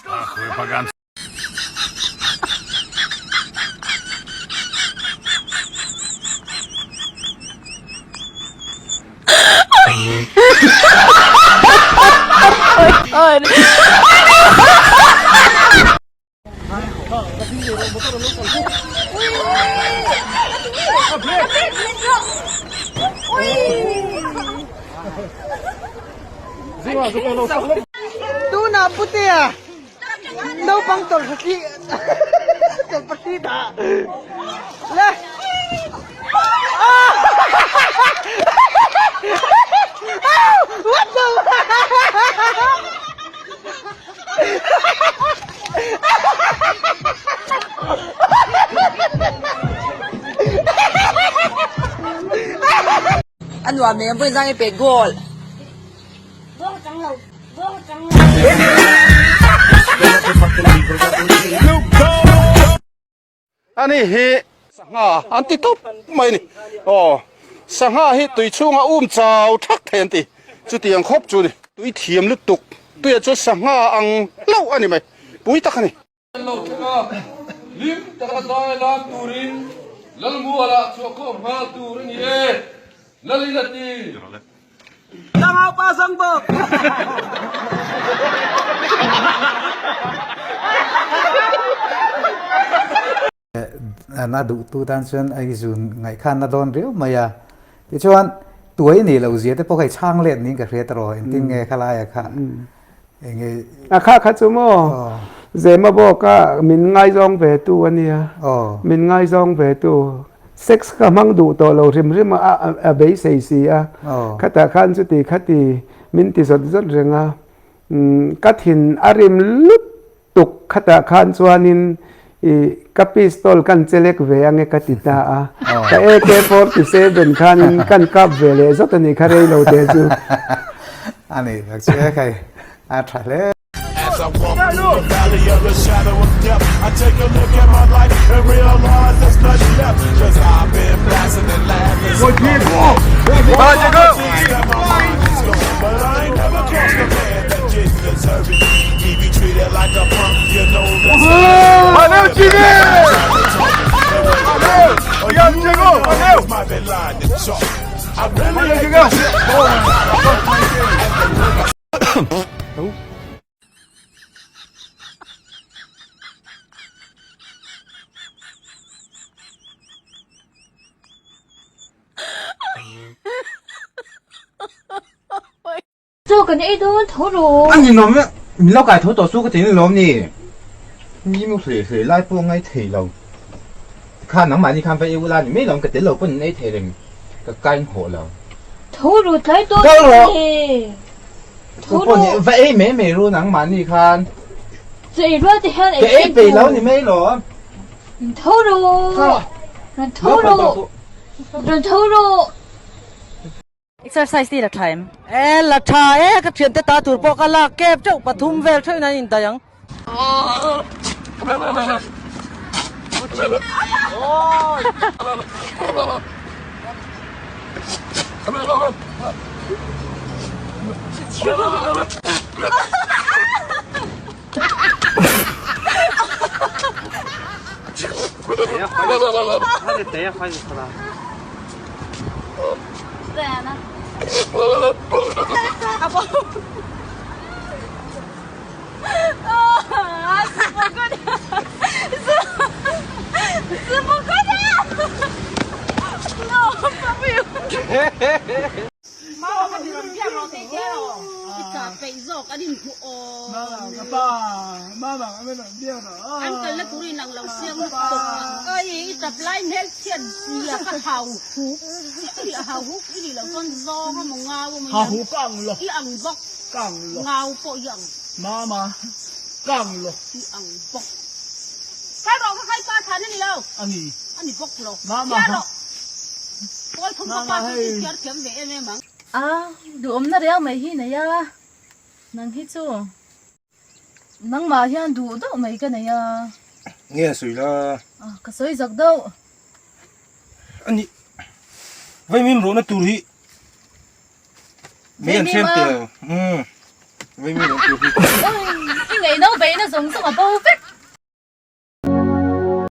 Ach, вы поганцы. Tunah putea naupang tawlhpahnih tawlhpahnih dah le What the A nuam em vawiin zang i pet goal. Ani hi sangha an ti tawp mai a ni. Aw sangha hi tui chhunga um chau thak thei an ti. Chutiang khawp chu a ni. Tui thiam lutuk tuiah chuan sangha ang hlauh a ni mai. Pui tak a ni. An lo thleng a, hlim taka zai lam turin Lalmualah chhuah khawm nghal tur a ni e, Lalin a ti. Tlangau pa zawng bawk. A duh tu tan chuan a zun ngaihkhan na dawn riau mai a. Tichuan tuai ni lo zia te pawh kha i chhang let niin ka hria tawh engtin nge khalai a kha enge A kha kha chu maw Zema bawka min ngaizawng ve tu a nia min ngaizawng ve tu sex ka hmang duh tawh lo hrim hrim a a beisei si a khatah khan chuti khati min ti zawt zawt reng a ka thin a rim lut Tuk khatah khan chuanin i ka pistol kan chelek ve ange ka ti ta a, ka AK-47 khanin kan kap ve leh zawt a nih kha rei lo te chu. A nih tak chu e khai, a tha hle. Chaw kan ei dawn tho rawh. A ninawm e, min lo kai tho tawh chu ka ti ni lawm ni. Mi mu hle hle lai pawh ngai thei lo. Tikhan nangmahni khan va ei ula ni mai lawm ka tel lo pawn in ei thei reng ka kain hawh lo. Tho rawh tlai dawn Kal rawh. e. Tho Chu pawh ni rawh. va ei mai mai ru nangmahni khan. Chaw ei rual te hian ei Ka ei thei peih lo tur. ni mai lawm. Tho rawh. Rawn tho rawh. Rawn tho rawh. Exercise ti la tha em? E la tha e, ka thiante ta tur pawh ka lak kep teuh pathum vel theuhin an indaih ang. A duhawmna riau mai hi nei a nang hi chu nangmah hian duh deuh mai ka nei a. Nge a sawi la? A ka sawi zak deuh. Ani vaimim rawhna tur hi Mei an siam tel. Umm. Vei mi lo tur hi. Oi, i ngaih no beihna zawng zawng a bo vek.